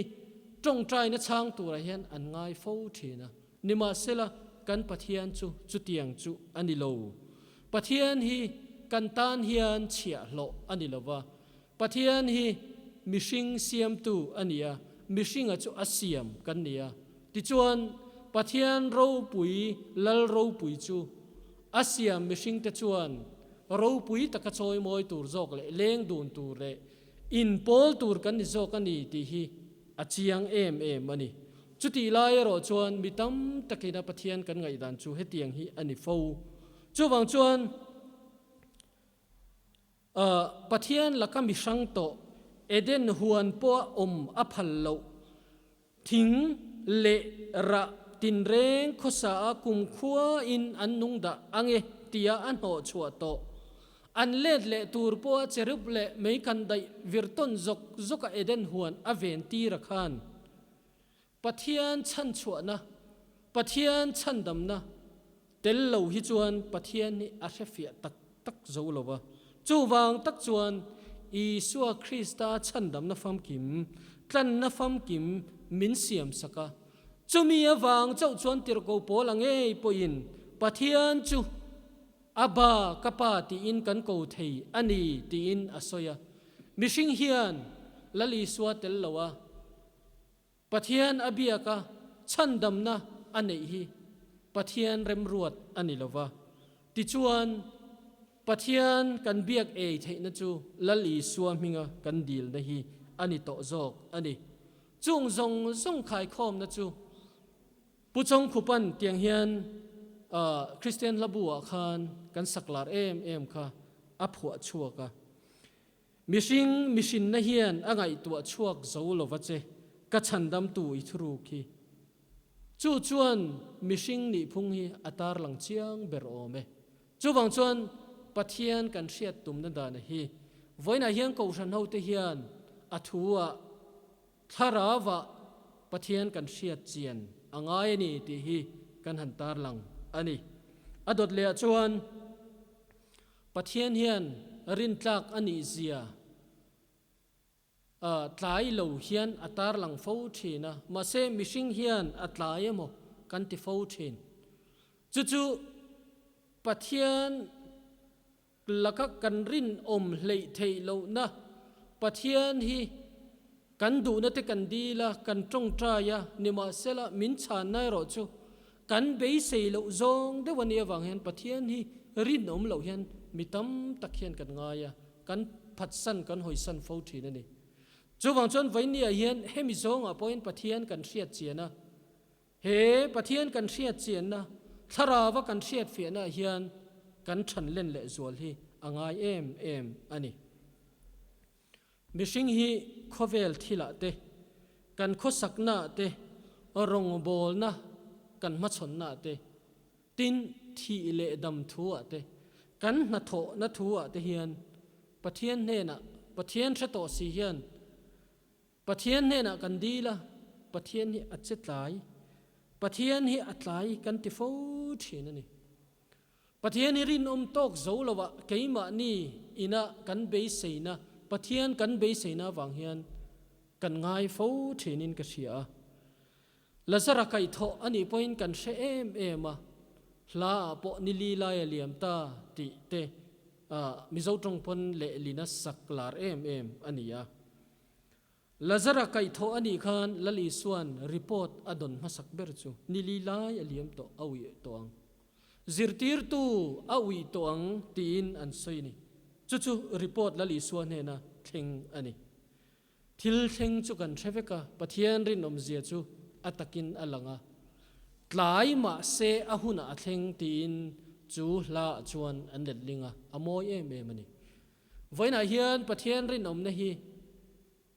tawngtaina chhang turah hian an ngai fo thin a. Nimahsela, kan Pathian chu chutiang chu a ni lo. Pathian hi kan tan hian chhiahhlawh a ni lo va. Pathian hi mihring siamtu a ni a, mihringa chu a siam kan ni a. Tichuan, Pathian ropui, Lal ropui chu a siam mihringte chuan ropui taka chawimawi tur zawk leh leng dun tur leh inpawl tur kan ni zawk a ni tih hi a chiang em em a ni. Chutih lai erawh chuan mi tam takin a Pathian kan ngaihdan chu hetiang hi a ni fo. Chuvang chuan Pathian laka mi hrang tawh Eden huan pawha awm a phal loh thing leh rah tinreng khawsa a kumkhua in an nung dah ange tia a hnawh chhuah tawh. An let leh tur pawha cherub leh mei kan daih vir tawn zawk zawka Eden huan a ven tir a khan Pathian chhanchhuahna, Pathian chhandamna tel lo hi chuan Pathian hi a hrefiah tak tak zo lo va. Chuvang tak chuan Isua Krista chhandamna famkim, tlanna famkim min siamsak a. Chumi avang chauh chuan tirhko pawl a ngei pawhin Pathian chu Abba, ka Pa tiin kan ko thei a ni tiin a sawi a. Mihring hian Lal Isua tel lo a. Pathian a biak a, chhandamna a neih hi Pathian remruat a ni lo va. Tichuan, Pathian kan biak ei theihna chu Lal Isua hminga kan dilna hi a ni tawh zawk a ni. Chung zawng zawng khaikhawmna chu Pu Chawngkhupan tiang hian Kristian hla bu ah khan kan saklar em em kha a phuah chhuak a. Mihring mihrinna hian a ngaihtuah chhuak zo lova che, ka chhandamtu i thuruk hi. Chu chuan mihring nihphung hi a tarlang chiang ber awm e. Chuvang chuan Pathian kan hriat tumna dana hi vawiinah hian Kohhran hote hian a thu ah thlarauah Pathian kan hriat chian a ngai a ni tih hi kan han tarlang a ni. A dawt leh ah chuan Pathian hian rintlak a nih zia tlai lo hian a tarlang fo thin a, mahse mihring hian a tlai emaw kan ti fo thin. Chu chu Pathian laka kan rinawm hleih theih lohna, Pathian hi kan duhna te kan dil a, kan tawngtai a, nimahsela min chhanna erawh chu Kan beisei loh zawng deuh a nih avang hian Pathian hi rinawm loh hian mi tam tak hian kan ngai a, kan phatsan, kan hawisan fo thin a ni. Chuvang chuan vawinia hian hemi zawngah pawhin Pathian kan hriat chian a, he Pathian kan hriat chianna, thlarauva kan hriat fiahnaah hian kan thanlen leh zual hi a ngai em em a ni. Mihring hi khawvel thilah te, kan khawsaknaah te, rawngbawlna kan hmachhawnnaah te, tin thih leh dam thuah te, kan hnathawhna thuah te hian Pathian hnenah, Pathian hre tawh si hian Pathian hnenah kan dil a, Pathian hi a che tlai, Pathian hi a tlai kan ti fo thin a ni. Pathian hi rinawm tawk zo loah keimahni ina kan beiseina, Pathian kan beiseina avang hian kan ngai fo thinin ka hria a. Lazara kaihthawh a nih pawhin kan hre em em a, hla ah pawh ni li lai a liam ta tih te Mizo tawng pawn lehlina sak lar em em a ni a. Lazara kaihthawh a nih khan Lal Isua'n report a dawn hmasak ber chu ni li lai a liam tawh a uih tawh ang. Zirtirtu a uih tawh ang tiin an sawi a ni. Chu chu report Lal Isua hnena thleng a ni. Thil thleng chu kan hre vek a, Pathian rinawmzia chu a takin a lang a. Tlai mahse a hunah a thleng tiin chu hlaah chuan an letling a, a mawi em em a ni. Vawiinah hian Pathian rinawmna hi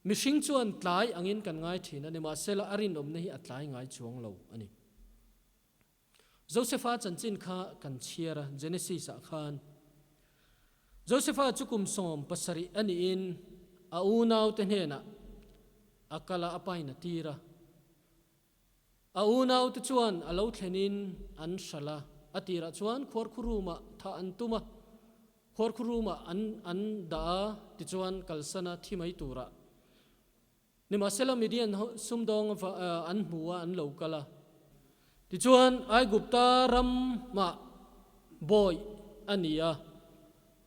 mihring chuan tlai angin kan ngai thin a, nimahsela a rinawmna hi a tlai ngai chuang lo a ni. Josefa chanchin kha kan chhiar a, Genesis-ah khan Josefa chu kum 70 a niin a unaute hnenah a kal a, a pain a tir a. A unaute chuan a lo thlenin an hralh a, a tirah chuan khuarkhurumah thah an tum a, khuarkhurumah an an dah a, tichuan kalsana thi mai turah. Nimahsela Midian ho sumdawng an hmu a, an lo kal a. Tichuan Aigupta ramah bawi a ni a,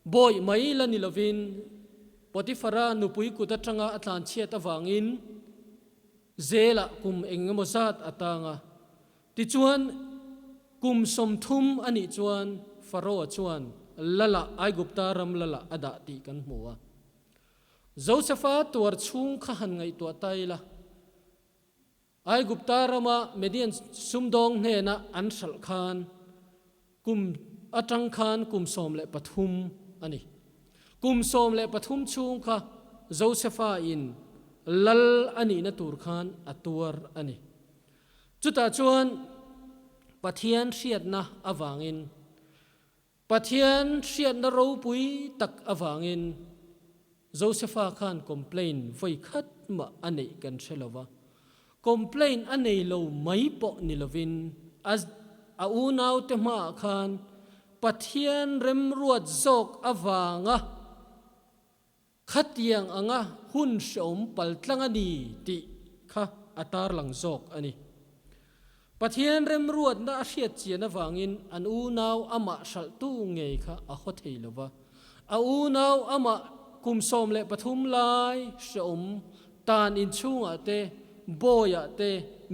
bawi mai la ni lovin Potifara nupui kut atanga a tlanchhiat avangin, Zelah kum eng emaw zat a tang a. Tichuan, kum 30 a nih chuan Faroa chuan Lala, Aigupta ram Lala a dah tih kan hmu a. Josefa tuar chhung kha han ngaihtuah ta ila, Aigupta rama Median sumdawng hnena an hralh khan kum atang khan kum 13 a ni. Kum 13 chhung kha Josefa in lal a nihna tur khan a tuar a ni. Chutah chuan Pathian hriatna avangin, Pathian hriatna ropui tak avangin Josefa khan complain vawi khat mah a neih kan hre lo va. Complain a nei lo mai pawh ni lovin a a unaute hmaah khan Pathian remruat zawk avanga khatiang anga hun hreawm paltlang a ni tih kha a tarlang zawk a ni. Pathian remruatna a hriat chian avangin an unau amah hralhtu ngei kha a haw thei lo va. A unau amah kum 13 lai hreawm tan inchhungah te, bawiah te,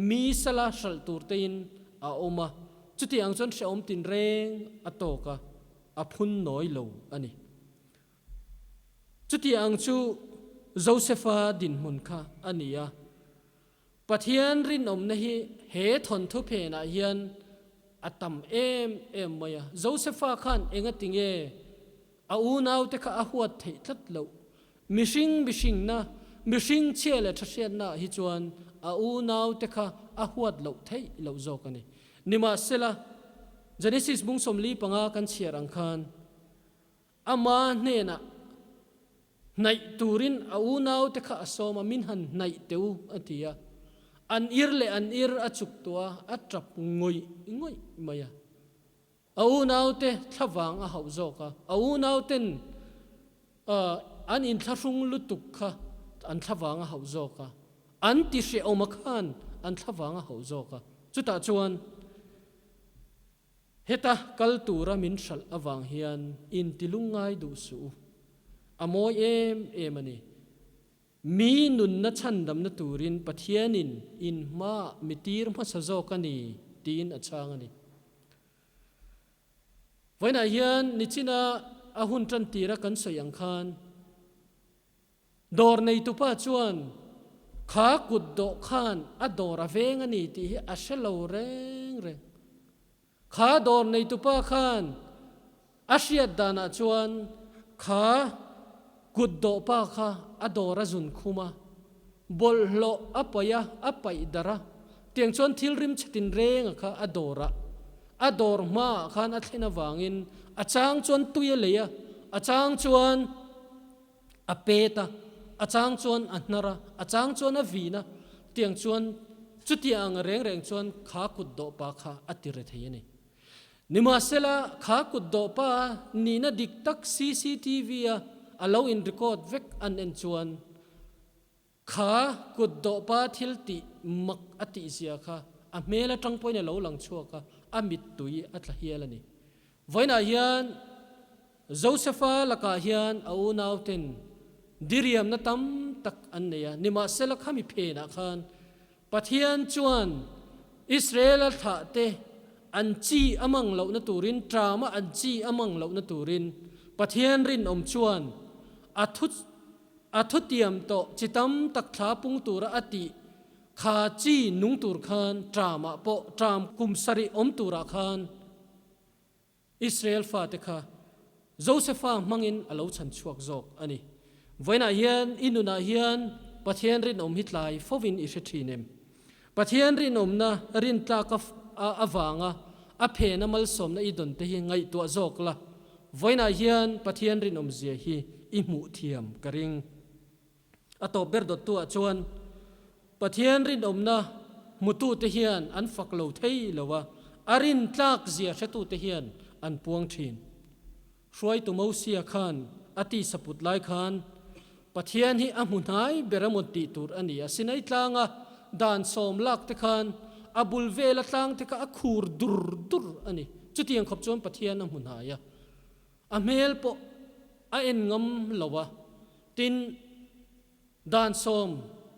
mi sala hralh tur tein a awm a. Chuti ang chuan hreawm tinreng a tawk a, a phun nawi lo a ni. Chuti ang chu Josefa dinhmun kha a ni a. Pathian rinawmna hi he thawnthu phenah hian a tam em em mai a. Josefa khan engati nge a unaute kha a huat theih tlat loh? Mihring mihringna, mihring chhia leh thahriatnaah hi chuan a unaute kha a huat loh theih loh zawk a ni. Nimahsela, Genesis bung 45 kan chhiar ang khan, Ama hnenah hnaih turin a unaute kha a sawm a, min han hnaih teh u, a ti a. An ir leh an ir a chuk tawh a, a tap ngawih ngawih mai a. A unaute thlavang a hauh zawk a, a unauten an inthlahrung lutuk kha an thlavang a hauh zawk a, an ti hrehawm a khan an thlavang a hauh zawk a. Chutah chuan. Heta kal tura min hralh avang hian intilungngai duh suh u. A mawi em em a ni. Mi nunna chhandamna turin Pathianin in hmaah mi tir hmasa zawk a ni, tiin a chhang a ni. Vawiinah hian nichina a hun tan tira kan sawi ang khan, Dawr neitupa chuan kha kut dawh khan a dawr a veng a ni tih hi a hre lo reng reng. Kha dawr neitupa khan a hriat danah chuan kha kut dawh pa kha a dawr a zun khum a, bawlhhlawh a paih a, a paih darh a. Tiang chuan thil rim chhe tin reng a kha a dawr ah, a dawr hma ah khan a thlen avangin a chang chuan tui a lei a, a chang chuan a pet a, a chang chuan a hnar a, a chang chuan a vin a, tiang chuan chutiang ang reng reng chuan kha kut dawh pa kha a ti re thei a ni. Nimahsela, kha kut dawh pa nihna dik tak cctv a a lo in record vek an en chuan Kha kut dawhpa thil tih mak a tih zia kha a hmel atang pawhin a lo lang chhuak a, a mittui a tla hial a ni. Vawiinah hian Josefa lakah hian a unauten diriamna tam tak an nei a, nimahsela khami phenah khan Pathian chuan Israela thlahte an chi a mang lohna turin, ṭama an chi a mang lohna turin Pathian rinawm chuan a thu A thutiam tawh chi tam tak thla pung tura a tih kha chi nung tur khan ṭamah pawh ṭam kum sarih awm turah khan Israel fate kha Josefa hmangin a lo chhan chhuak zawk a ni. Vawiinah hian i nunah hian Pathian rinawm hi tlai fovin i hre ṭhin em? Pathian rinawmna rintlak avanga a phena malsawmna i dawn te hi ngaihtuah zawk la, vawiinah hian Pathian rinawmzia hi i hmuh thiam ka ring. A tawp ber dawttuah chuan Pathian rinawmna hmutute hian an fak lo thei lo a, a rintlak zia hretute hian an puang thin. Hruaitu Mosia khan a tisa put lai khan Pathian hi a hmu hnai ber a mawn tih tur a ni a. Sinai tlanga dan sawm lak te khan a bul vela tlang te kha a khur dur dur a ni. Chutiang khawp chuan Pathian a hmu hnai a, a hmel pawh a en ngam lo a. Tin, dan sawm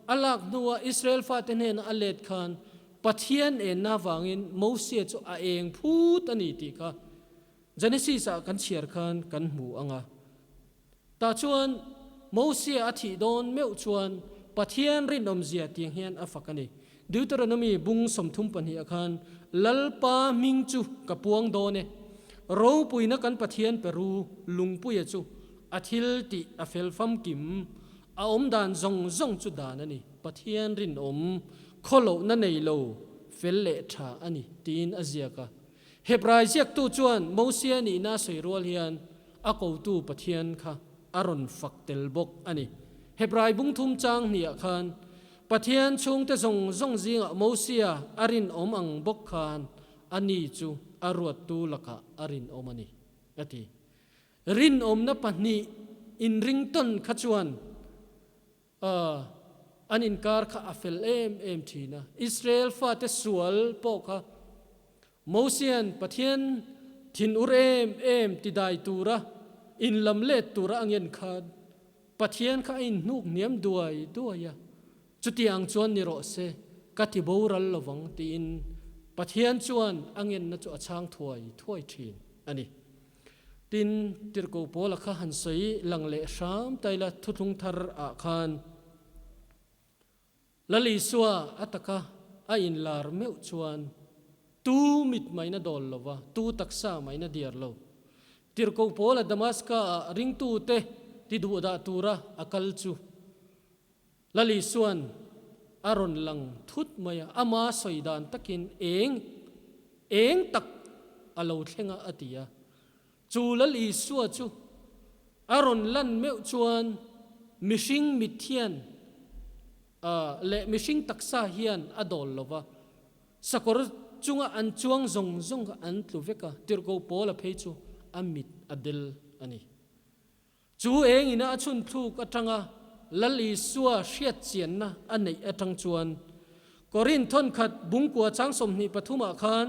a lak hnua Israel fate hnena a let khan Pathian enna avangin Mosia chu a eng phut a ni tih kha Genesis ah kan chhiar khan kan hmu ang a. Tah chuan Mosia a thih dawn meuh chuan Pathian rinawmzia tiang hian a fak a ni. Deuteronomy bung 32 ah khan, Lalpa hming chu ka puang dawn e. Ropuina kan Pathian Peru lungpuia chu a thil tih a fel famkim, a awm dan zawng zawng chu dan a ni. Pathian rinawm, khawlohna nei lo, fel leh tha a ni, tiin a ziak a. Hebrai ziaktu chuan Mosia nihna a sawi rual hian a kotu Pathian kha a rawn fak tel bawk a ni. Hebrai bungthum chang hniah khan Pathian chhungte zawng zawng zingah Mosia a rinawm ang bawk khan ani chu a ruattu lakah a rinawm a ni, a ti. Rinawmna pahnih inringtawn kha chuan A, an inkar kha a fel em em thin a. Israel fate sual pawh kha Mosian Pathian thinur em em tidai tura inlam let tura a ngen khan Pathian kha a inhnuk hniam duai duai a, chutiang chuan ni rawh se, ka ti boral lovang tiin Pathian chuan a ngenna chu a chhang thuai thuai thin a ni. Tin, Tirhkoh Paula kha han sawi lang leh hram ta ila thuthlung thar ah khan Lal Isua a taka a inlar meuh chuan tu mit maina dawl lo va, tu taksa maina diar lo. Tirhkoh Paula Damaska ah ringtute ti duhdah tura a kal chu Lal Isua'n a rawn lang thut mai a, ama sawi dan takin eng eng tak a lo thleng a a ti a. Chu Lal Isua chu a rawn lan meuh chuan mihring mit hian leh mihring taksa hian a dawl lo va, sakawr chunga an chuang zawng zawng kha an tlu vek a, tirhkoh Paula phei chu a mit a del a ni. Chu eng ina a chhun thluk atanga Lal Isua hriat chianna a neih atang chuan Korinth thawnkhat bungkua chang 23 ah khan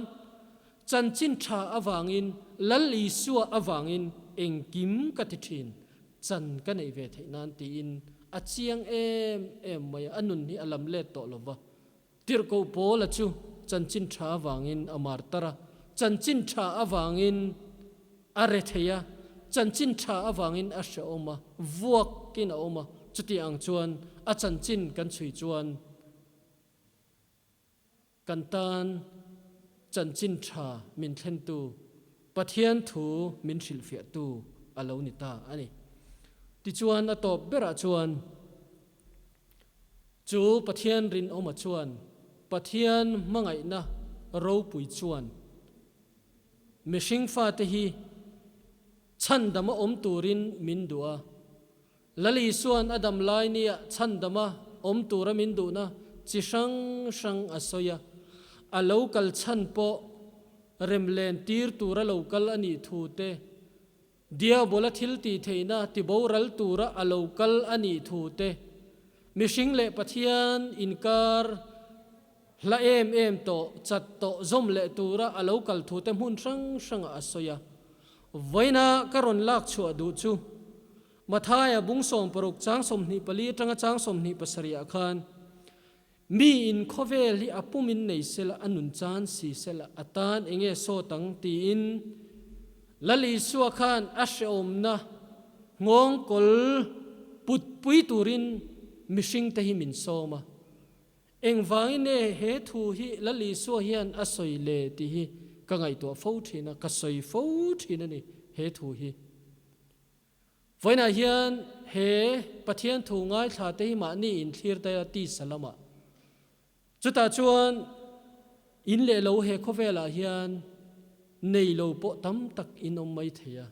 chanchin tha avangin Lal Isua avangin engkim ka ti thin, chan ka neih ve theih nan tiin a chiang em em mai a, a nun hi a lam let tawh lova. Tirhkoh Paula chu chanchin tha avangin a martar a, chanchin tha avangin a rethei a, chanchin tha avangin a hrehawm a, vuakin a awm a, chuti ang chuan a chanchin kan chhui chuan kan tan chanchin tha min thlentu, Pathian thu min hrilhfiahtu a lo ni ta a ni. Tichuan a tawp berah chuan, Chu Pathian rinawma chuan. Pathian hmangaihna ropui chuan mihring fate hi chhandama awm turin min duh a. Lal Isua'n a dam lai nia chhandama awm tura min duhna chi hrang hrang a sawi a. A lo kal chhan pawh remlen tir tura lo kal a nih thu te, Diabola thil tih theihna tiboral tura a lo kal a nih thu te, mihring leh Pathian inkar hla em em tawh, chat tawh zawm leh tura a lo kal thu te hmun hrang hrangah a sawi a. Vawiina ka rawn lak chhuah duh chu Mathaia bung 60 chang 24 atanga chang 27 ah khan Mi in khawvel hi a pum in nei sela, a nun chan si sela, a tan eng nge sawt ang? tiin Lal Isua khan a hrehawmna nghawng kawl put pui turin mihring te hi min sawm a. Engvangin nge he thu hi Lal Isua hian a sawi le tih hi ka ngaihtuah fo thin a, ka sawi fo thin a ni he thu hi. Vawiinah hian he Pathian thu ngaithla te hi mahni inthlir ta ila tisa lamah. Chutah chuan in leh lo he khawvelah hian nei lo pawh tam tak in awm mai thei a.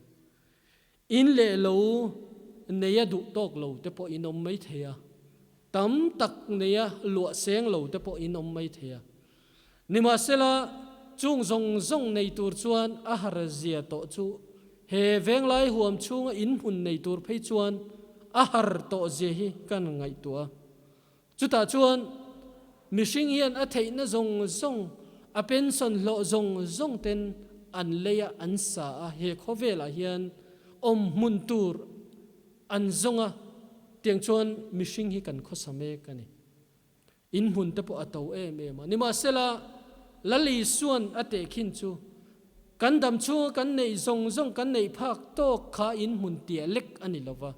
In leh lo neia duh tawk lo te pawh in awm mai thei a. Tam tak neia luah seng lo te pawh in awm mai thei a. Nimahsela, chung zawng zawng nei tur chuan a har zia tawh chu he venglai huam chhunga in hmun nei tur phei chuan a har tawh zia hi kan ngaihtuah a. Chutah chuan mihring hian a theihna zawng zawng, a pension hlawh zawng zawng ten an lei a, an sa a, he khawvelah hian awm hmun tur an zawng a, tiang chuan mihring hi kan khawsa mek a ni. In hmun te pawh a to em em a. Nimahsela, Lal Isua'n a tehkhin chu, Kan dam chhunga kan neih zawng zawng kan neih phak tawk kha in hmun tia lek a ni lo va.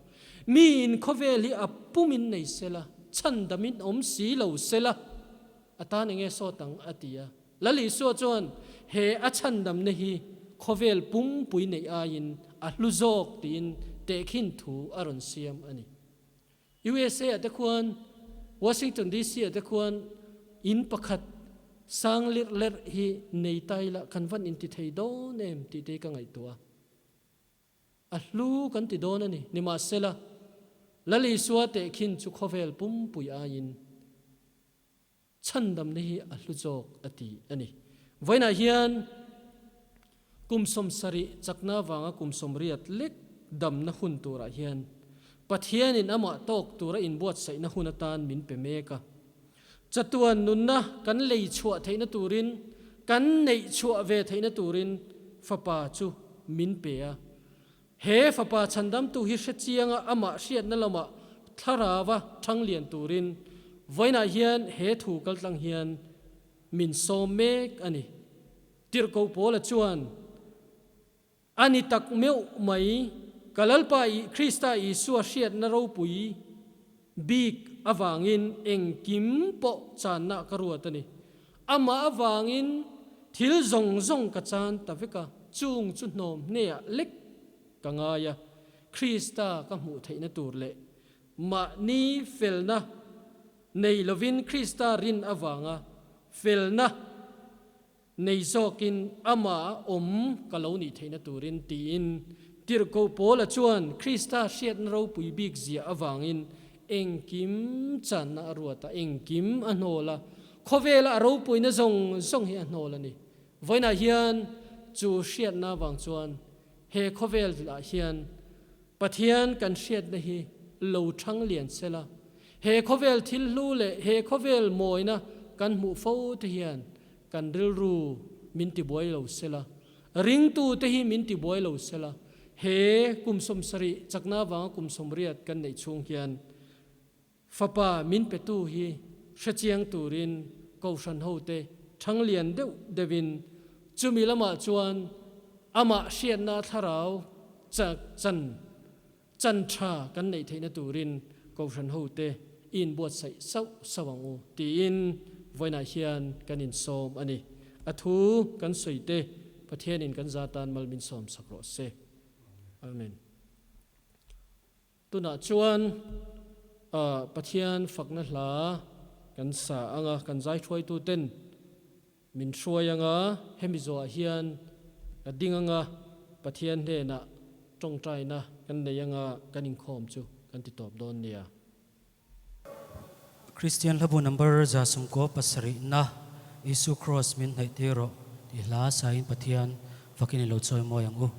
Mi in khawvel hi a pum in nei sela, chhandam in awm si lo sela, a tan enge sawt ang a ti a. Lal Isua chuan he a chhandamna hi khawvel pumpui neih aiin a hlu zawk tiin tehkhin thu a rawn siam a ni. USA ah te khuan Washington DC ah te khuan inn pakhat sang lerh lerh hi nei ta ila kan van inti thei dawn em tih te hi ka ngaihtuah a. A hlu kan ti dawn a ni. Nimahsela, Lal Isua tehkhin chu khawvel pumpui aiin Chhandamna hi a hlu zawk a ti a ni. Vawiinah hian kum 70 chakna avanga kum 80 lek damna hun turah hian Pathianin amah tawk tura inbuatsaihna hun atan min pe mek a. Chatuan nunna kan lei chhuah theihna turin, kan neih chhuah ve theihna turin Fapa chu min pe a. He Fapa chhandamtu hi hre chianga amah hriatna lamah thlarava thang lian turin vawiinah hian he thu kaltlang hian min sawm mek a ni. Tirhkoh Paula chuan, A ni tak meuh mai, ka Lalpa i Krista Isua hriatna ropui bik avangin engkim pawh channa ka ruat a ni. Amah avangin thil zawng zawng ka chan ta vek a, chung chu hnawm hneah lek ka ngai a, Krista ka hmuh theihna tur leh mahni felna nei lovin Krista rin avanga felna nei zawkin amah awm ka lo nih theihna turin tiin Tirhkoh Paula chuan Krista hriatna ropui bik ziah avangin engkim channa a ruat a, engkim a hnawl a, khawvela a ropuina zawng zawng hi a hnawl a ni. Vawiinah hian chu hriatna avang chuan he khawvel ah hian Pathian kan hriatna hi lo thang lian sela, he khawvel thil hlu leh he khawvel mawina kan hmuh fo te hian kan rilru min tibuai lo sela, ringtute hi min tibuai lo sela, he kum 70 chakna avanga kum 80 kan neih chhung hian Fapa min petu hi hrechiang turin Kohhran hote thang lian deuh deuhin chumi lamah chuan amah hriatna thlarau chan chan tha kan neih theihna turin Kohhran hote i inbuatsaih sauh sauh ang u tiin vawiinah hian kan insawm a ni. A thu kan sawi te Pathianin kan za tan mal min sawm sak rawh se. Amen. Tunah chuan Pathian fakna hla. kan sa anga kan zai hruaitu ten min hruai anga hemi zawhah hian ka ding anga Pathian hnenah tawngtaina kan nei anga kan inkhawm chu kan ti tawp dawn nia. Kristian hlabu number 171 Isu Kraws min hnaih tir rawh tih hla sain Pathian fakin i lo chawi mawi ang u.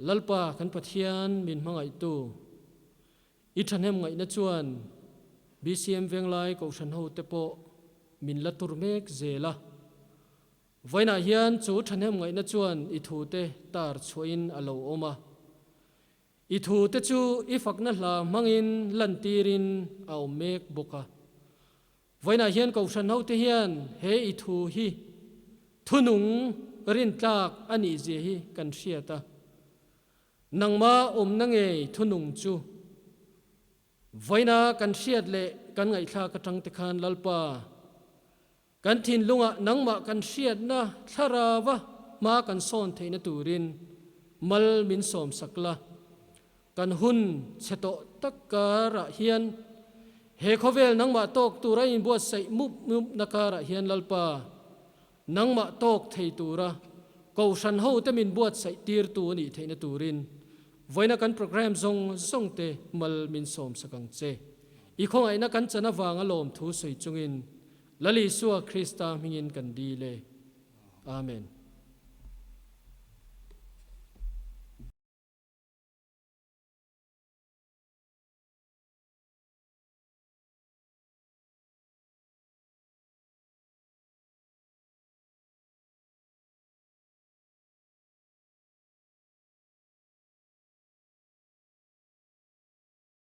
Lalpa kan Pathian min hmangaihtu i thahnem ngaihna chuan BCM Venglai Kohhran ho te pawh min la tur mek zel a. Vawiinah hian chu thahnem ngaihna chuan i thu te tar chhuahin a lo awm a. I thu te chu i fakna hla hmangin lantirin a awm mek bawk a. Vawiinah hian Kohhran hote hian he i thu hi thunung rintlak a nih zia hi kan hriat a. Nangma awmna ngei thunung chu. Vawiina kan hriat leh kan ngaihthlak atang te khan Lalpa, kan thinlungah nangmah kan hriatna thlarava hma kan sawn theihna turin mal min sawm sak la. Kan hun chhe tawh tak karah hian he khawvel nangmah tawk tura inbuatsaih mup mupna karah hian Lalpa, Nangmah tawk thei tura Kohhran hote min buatsaih tirtu a nih theihna turin vawiina kan program zawng zawng te mal min sawm sak ang che. I khawngaihna kan chan avanga lawmthu sawi chungin Lal Isua Krista hmingin kan dil e. Amen.